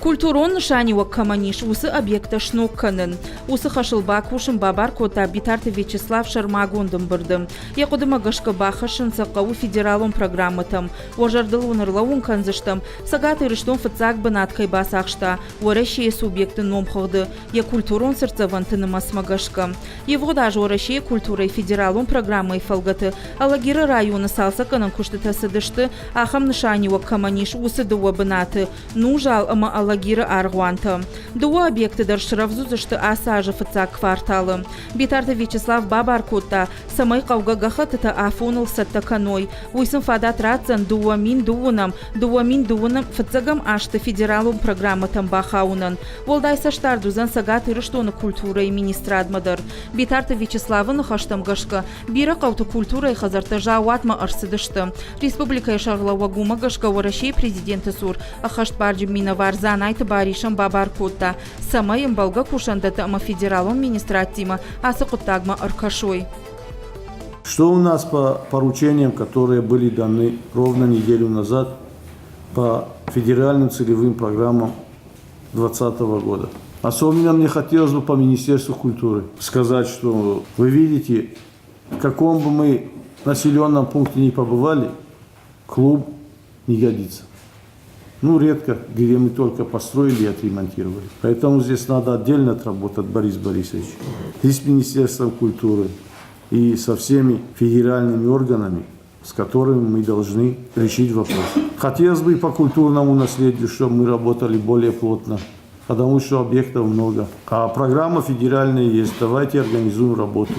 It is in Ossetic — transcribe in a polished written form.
Культурон нысаниуӕг кӕмӕн ис, уыцы объекттӕ сног кӕнын. Уыцы хӕсыл бакусын бабар кодта Битарты Вячеслав сӕрмагонд ӕмбырды. Йӕ хъуыдымӕ гӕсгӕ бахӕссын сӕ хъӕуы федералон программӕтӕм. Уӕ зӕрдыл уын ӕрлӕууын кӕндзыстӕм, Цӕгат Ирыстон фыццаг бынат кӕй бацахста Уӕрӕсейы субъектты номхыгъды йӕ культурон цыртдзӕвӕнты нымӕцмӕ гӕсгӕ. Ивгъуыд аз Уӕрӕсейы культурӕйы федералон программӕйы фӕлгӕты Алагиры районы цалцӕггӕнӕн куыстытӕ цыдысты, ахӕм нысаниуӕг кӕмӕн ис, уыцы дыууӕ бынаты – Нузал ӕмӕ Алагиры аргъуантӕ. Дыууӕ объекты дӕр срӕвдз уыдзысты ацы азы фыццаг кварталы. Битарты Вячеслав бабар кодта, цӕмӕй хъӕугӕ гӕххӕттытӕ афоныл цӕттӕ кӕной. Уый сын фадат ратдзӕн 2009-ӕм, 2009 фыццӕгӕм азты федералон программӕтӕм бахауынӕн. Уӕлдай цӕстдард уыдзӕн Цӕгат Ирыстоны культурӕйы министрадмӕ дӕр. Битарты Вячеславы ныхӕстӕм гӕсгӕ, бирӕ хъӕуты культурӕйы хӕдзӕрттӕ заууатмӕ ӕрцыдысты. Республикӕйы сӕргълӕууӕг уымӕ гӕсгӕ Уӕрӕсейы президенты цур ӕххӕстбарджын минӕвар Дзанайты Барисӕн бабар кодта, цӕмӕй ӕмбӕлгӕ кусӕндӕттӕ ӕмӕ федералон министрадтимӕ ацы хъуыддагмӕ ӕркӕсой. Что у нас по поручениям, которые были даны ровно неделю назад по федеральным целевым программам 2020 года? Особенно мне хотелось бы по Министерству культуры сказать, что вы видите, в каком бы мы населенном пункте ни побывали, клуб не годится. Ну, редко, где мы только построили и отремонтировали. Поэтому здесь надо отдельно отработать, Борис Борисович, и с Министерством культуры, и со всеми федеральными органами, с которыми мы должны решить вопрос. Хотелось бы и по культурному наследию, чтобы мы работали более плотно, потому что объектов много. А программа федеральная есть, давайте организуем работу.